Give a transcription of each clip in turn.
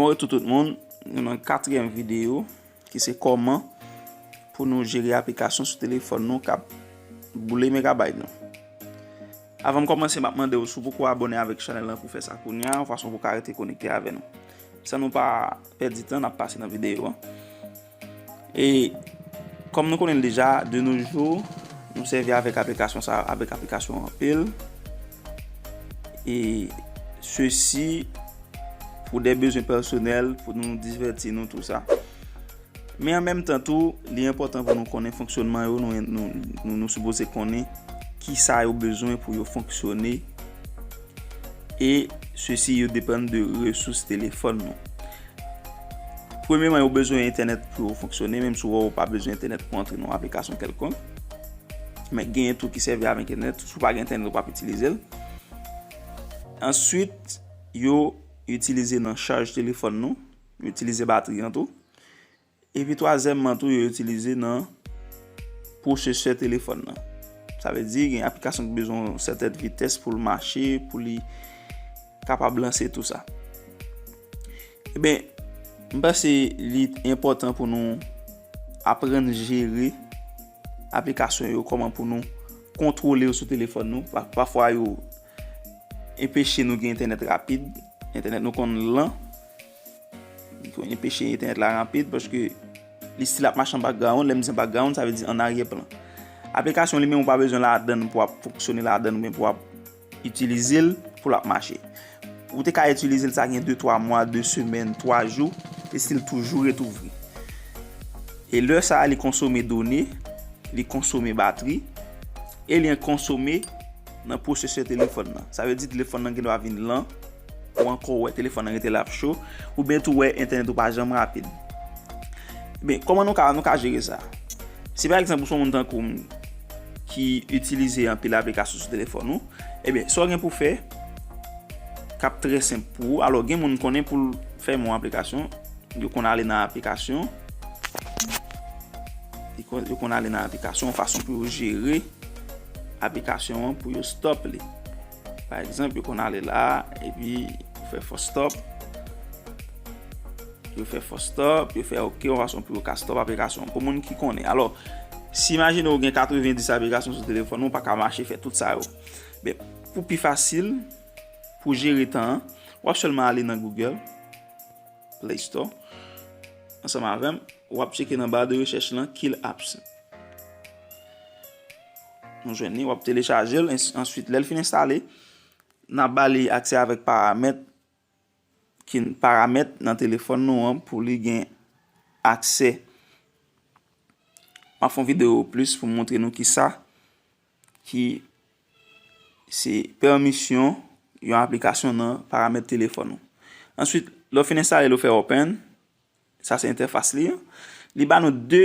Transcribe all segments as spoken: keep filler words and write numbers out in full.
Bon retou tout moun, nou nan katriyèm videyo ki se kòman pou nou jere aplikasyon sou telefòn nou k ap boule megabayt nou. Avan m kòmanse, m ap mande w si w poko abòne avèk chanèl lan pou w fè sa kounye a, yon fason pou w ka rete konekte avè nou. San nou pa pèdi tan, n ap pase nan videyo a. E kòm nou konnen l deja, de nos jours, nou sèvi avèk aplikasyon sa, avèk aplikasyon anpil. E sesi pou de bezwen pèsonèl, pou nou divèti nou, tou sa. Men an menm tan tou, li enpòtan pou nou konnen fonksyonman yo, nou, nou, nou, nou sipoze konnen ki sa yo bezwen pou yo fonksyone. E sesi yo depann de resous telefòn nou. Premyeman, yo bezwen entènèt pou yo fonksyone, menm si w wè w pa bezwen entènèt pou antre nan yon aplikasyon kèlkonk. Men genyen tou ki sèvi avèk entènèt, si w pa gen entènèt, ou p ap itilize l. Answit, yo itilize nan chaj telefòn nou, yo itilize batri an tou. Epi twazyèmman tou, yo itilize nan pwosesè telefòn nan. Sa vle di, gen aplikasyon ki bezwen yon sètèn vitès pou l mache, pou li kapab lanse tou sa. Ebyen, m panse li enpòtan pou nou aprann jere aplikasyon yo, kòman pou nou kontwole yo sou telefòn nou. Pa-, pafwa yo enpeche nou gen entènèt rapid, entènèt nou konn lan, li konn enpeche entènèt la rapid paske li still ap mache an background. Lè m di an background, sa vle di an aryè plan. Aplikasyon li menm ou pa bezwen ladann pou ap fonksyone ladann oubyen pou ap itilize l pou l ap mache. Ou te ka itilize l, sa gen de twa mwa, de semèn, twa jou, li still toujou ret ouvri. E lè sa a, li konsome done, li konsome batri, e li konsome nan pwosesè telefòn nan. Sa vle di telefòn nan gen dwa vin lan, ou ankò wè telefòn nan rete la ap cho, oubyen tou wè entènèt ou pa janm rapid. Ebyen, kòman nou ka, nou ka jere sa? Si pa egzanp, ou se yon moun tankou m ki itilize anpil aplikasyon sou telefòn ou, ebyen, sa w gen pou fè, k ap trè senp pou ou. Alò, gen moun konnen pou l fèmen yon aplikasyon, yo konn ale nan aplikasyon, yo konn, yo konn ale nan aplikasyon, yon fason pou yo jere aplikasyon an pou yo stop li. Pa egzanp, yo konn ale la, epi yo fè force stop. Yo fè force stop, yo fè OK, yon fason pou yo ka stop aplikasyon an. Pou moun ki konnen. Alò, si imajine w gen katrevenndis aplikasyon sou telefòn ou, pa ka mache fè tout sa yo. Men, pou pi fasil, pou jere tan an, w ap sèlman ale nan Google Play Store. Ansanm avè m, w ap tcheke nan ba de rechèch lan, Kill Apps. Nou jwenn li, w ap telechaje l, ens-, answit, lè l fin enstale, n ap ba li aksè avèk paramèt, ki, paramèt nan telefòn nou an pou li gen aksè. M ap fè yon videyo plis pou montre nou kisa ki se pèmisyon yon aplikasyon nan paramèt telefòn ou. Answit, lè w fin enstale l, ou fè open. Sa se entèfas li an. Li ba nou de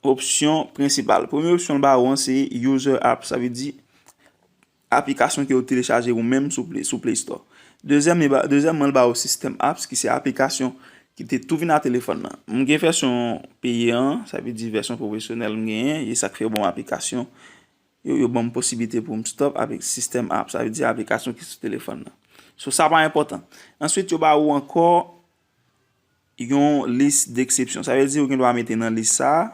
opsyon prensipal. Premye opsyon l ba ou an se user app, sa vle di aplikasyon ke w telechaje ou menm sou Play, sou Play Store. Dezyèm, li ba, dezyèmman, l ba ou system apps, ki se aplikasyon ki te tou vin a telefòn nan. M gen vèsyon peye an, sa vle di vèsyon pwofesyonèl m genyen, e sa k fè yo ban m aplikasyon, yo, yo ban m posiblite pou m stop avèk system apps, sa vle di aplikasyon ki sou telefòn nan. So, sa pa enpòtan. Answit, yo ba ou ankò yon lis deksepsyon. Sa vle di ou gen dwa mete nan lis sa a,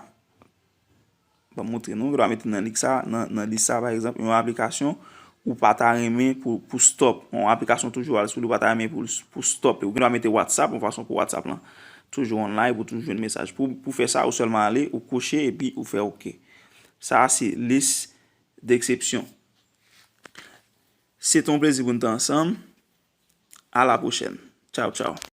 ban m montre nou, ou gen dwa mete nan lis sa, nan, nan lis sa, pa egzanp, yon aplikasyon ou pa ta renmen pou, pou stop. Yon aplikasyon toujou al sou li, ou pa ta renmen pou, pou stop. Ou gen dwa mete WhatsApp, yon fason pou WhatsApp lan toujou online, pou toujou jwenn mesaj. Pou, pou fè sa, ou sèlman ale, ou kouche, epi ou fè OK. Sa a se lis deksepsyon. Se te yon plezi pou n te ansanm. A la pwochèn. Tchaw, tchaw.